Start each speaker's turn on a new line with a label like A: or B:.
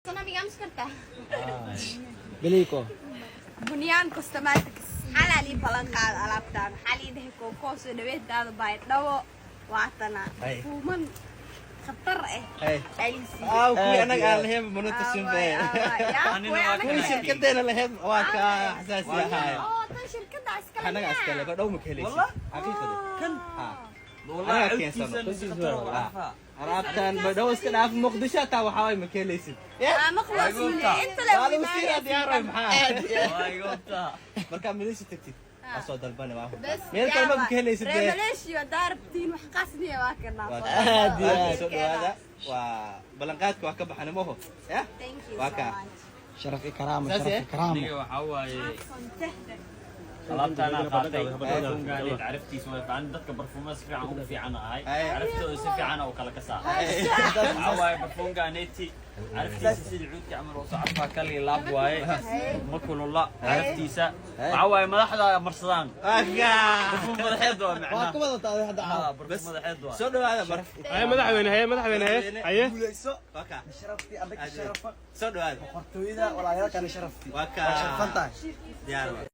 A: Sana miga kartaa.
B: Biliko.
A: Bunyaan Cosmetics xalaa lii balan qaada alaabtaan. Waxaa lii dhahay kookoo soo dhaweyntaada Baydhabo waatana
C: Ay.
A: Fuuman khatar ah.
C: Ay.
A: Alisi.
C: Aa, kuwii anaga aan lahayn mana tusin be. Kuwii shirkadeena lahayd waa ka xasaasi ahaay.
A: Oo, tan shirkadda iskale.
C: Anaga iskale ba dhow ma ka helaysid xaqiiqada kan ha.
D: Wallahi.
C: Anaga keensano. Alaabtan badhow iska dhaaf, Muqdisho hataa waxaa waay ma ka helaysid.
A: Maqloos inta le.
C: Waa lagu siinaa, diyaar waay. Maxaa markaa Malaysia tagtid waa soo dalbane, waa meel kale ma ka helaysid
A: Reer
C: dee.
A: Malaysia hadaa rabtiin wax qaasniya waa kanaa.
C: Aad iyo aad soo dhawaada, waa ballanqaadka waa ka baxana maho ya.
A: Thank you
C: Waa
A: so
C: kaa.
A: much.
B: Sharaf iyo karaamo.
C: Saas
B: Sharaf
C: eh?
B: iyo karaamo.
D: Aniga waxaa waaye alaabtaanaa qaatay, barfuunkaanid caraftiisa way fiican. Dadka barfuumada si fiican ugu fiican ahay, caraftooda si fiican oo kala kasaa. Waxaa waaye barfuunkaaneti caraftiisa sida cuudka camal oo soo carfaa, kali laab waaye, ma kulula caraftiisa. Waxaa waaye madaxda marsadaan, barfuun madaxeed waa
B: Waa
D: macnaha.
B: ku wadataa hadda caawa.
D: Ah, barfuun madaxeed waa.
C: Soo dhawaada mar.
E: Haye madaxweyne, haye madaxweyne, haye haye.
B: Guuleyso.
C: Waa kaa.
B: Sharaftii adag, sharafa.
C: Soo dhawaada.
B: Boqortooyada walaalayaalkana sharaftii.
C: Waa kaa.
B: Waa sharfan tahay.
C: Diyaar waa.